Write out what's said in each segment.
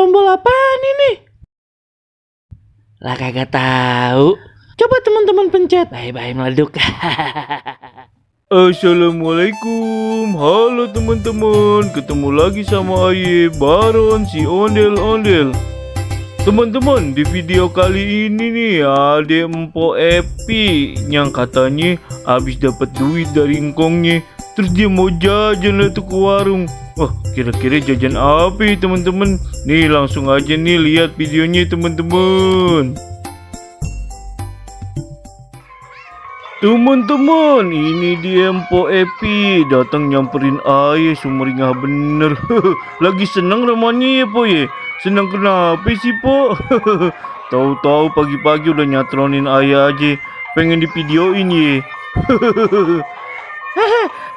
Tombol apaan ini? Lah kagak tahu. Coba teman-teman pencet. Bye-bye meleduk. Assalamualaikum, halo teman-teman, ketemu lagi sama Aye Baron si ondel-ondel. Teman-teman, di video kali ini nih ada Empo Epi yang katanya habis dapat duit dari engkongnya, terus dia mau jajan lah tuh ke warung. Wah, kira-kira jajan apa ya teman-teman? Nih langsung aja nih lihat videonya teman-teman. Teman-teman, ini dia Empo Epi datang nyamperin Aye sumringah bener. Lagi seneng ramanya ya po ya. Seneng kenapa sih po? Tahu-tahu pagi-pagi udah nyatronin Aye aja. Pengen divideoin ya.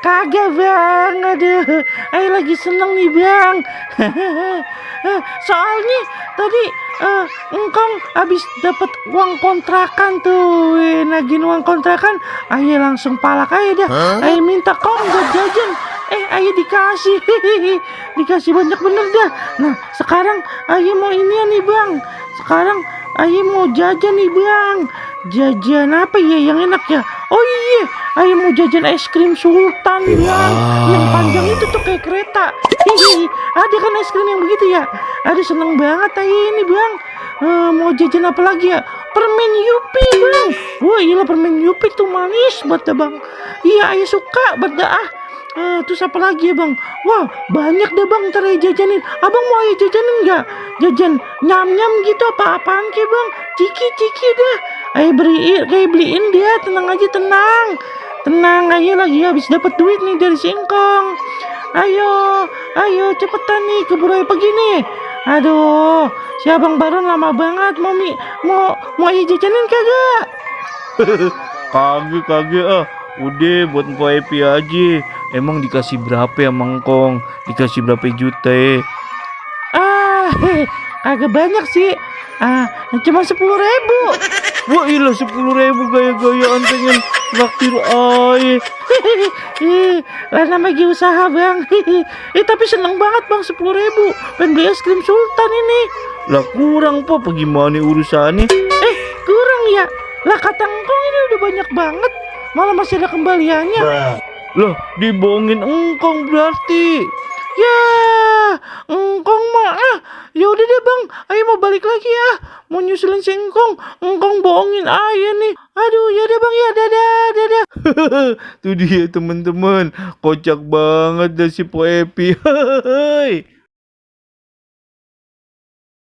Kagak bang, aduh, Ayo lagi seneng nih bang. Soalnya tadi engkong habis dapat uang kontrakan tuh, nagih uang kontrakan, Ayo langsung palak aja dah. Ayo minta kong buat jajan, Ayo dikasih, dikasih banyak bener dah. Nah sekarang Ayo mau ini nih bang, sekarang Ayo mau jajan nih bang. Jajan apa ya yang enak ya? Oh iya, Ayo mau jajan es krim Sultan bang, yang panjang itu tuh kayak kereta. Hihi, ada kan es krim yang begitu ya? Aduh seneng banget Ayo ini bang. Mau jajan apa lagi ya? Permen Yupi bang. Wah iya permen Yupi tuh manis banget dah bang. Iya Ayo suka banget dah. Terus apa lagi ya bang? Wah banyak deh bang ntar Ayo jajanin. Abang mau Ayo jajanin nggak? Jajan nyam-nyam gitu apa-apaan ke bang? Ciki-ciki dah. Ayo beliin dia, tenang aja tenang. Tenang Ayo lagi habis dapat duit nih dari singkong. Ayo cepetan nih keburu Ayo pergi nih. Aduh, si Abang Baron lama banget mau Ayo jajanin kagak? Kagak ah. Udah buat Empo Epi aja. Emang dikasih berapa ya mangkong? Dikasih berapa juta ya? Kagak banyak sih. Cuma 10.000. Wah ilah 10.000 gaya-gayaan pengen naktir Aye. Lah namanya usaha bang. Tapi seneng banget bang 10.000. Pengen beli es krim Sultan ini. Lah kurang po, bagaimana urusannya? Kurang ya? Lah kata engkong ini udah banyak banget. Malah masih ada kembaliannya. Lah dibohongin engkong berarti. Ya, engkong mah ya udah deh bang, Ayo mau balik lagi ya. Mau nyusulin si engkong bohongin Ayo nih. Aduh, ya deh bang ya, dadah. Tuh dia teman-teman, kocak banget dah si Po Epi.